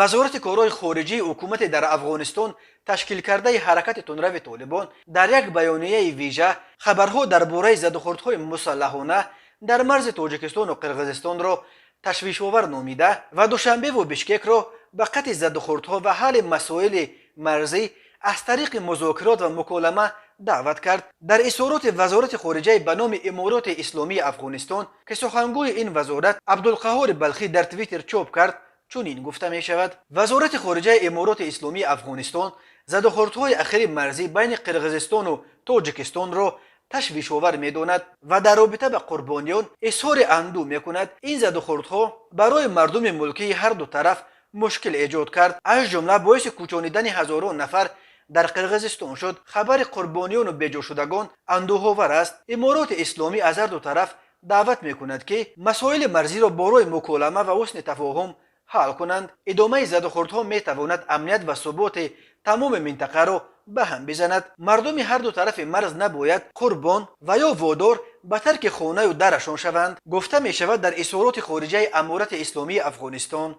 Вазорати корҳои хориҷии ҳукумати дар Афғонистон ташкилкардаи ҳаракати тундрави Толибон дар як баёнияи вижа хабарҳо дар бораи задухӯрдҳои мусаллаҳона дар марзи Тоҷикистону Қирғизистонро ташвишовар номида ва Душанбеву Бишкекро ба қатъи задухӯрдҳо ва ҳалли масоили марзӣ аз тариқи музокирот ва муколама даъват кард. Дар изҳороти Вазорати хориҷаи ба номи Имороти Исломии Афғонистон, ки сухангӯи ин вазорат Абдулқаҳҳори Балхӣ дар Твиттер чоп кард, чунин гуфта мешавад: Вазорати хориҷаи Имороти Исломии Афғонистон задухӯрдҳои ахири марзӣ байни Қирғизистону Тоҷикистонро ташвишовар медонад ва дар робита ба қурбониён изҳори андӯҳ мекунад. Ин задухӯрдҳо барои мардуми мулкии ҳарду тараф мушкил эҷод кард, аз ҷумла боиси кӯчонидани ҳазорон нафар дар Қирғизистон шуд. Хабари қурбониёну беҷошудагон андӯҳовар аст. Имороти Исломӣ аз ҳарду тараф даъват мекунад, ки масоили марзиро бо роҳи муколама ва ҳусни тафоҳум ҳал кунанд. Идомаи задухӯрдҳо метавонад амният ва суботи тамоми минтақаро ба ҳам бизанад. Мардуми ҳарду тарафи марз набояд қурбон ва ё водор ба тарки хонаю дарашон шаванд, гуфта мешавад дар изҳороти хориҷаи Аморати Исломии Афғонистон.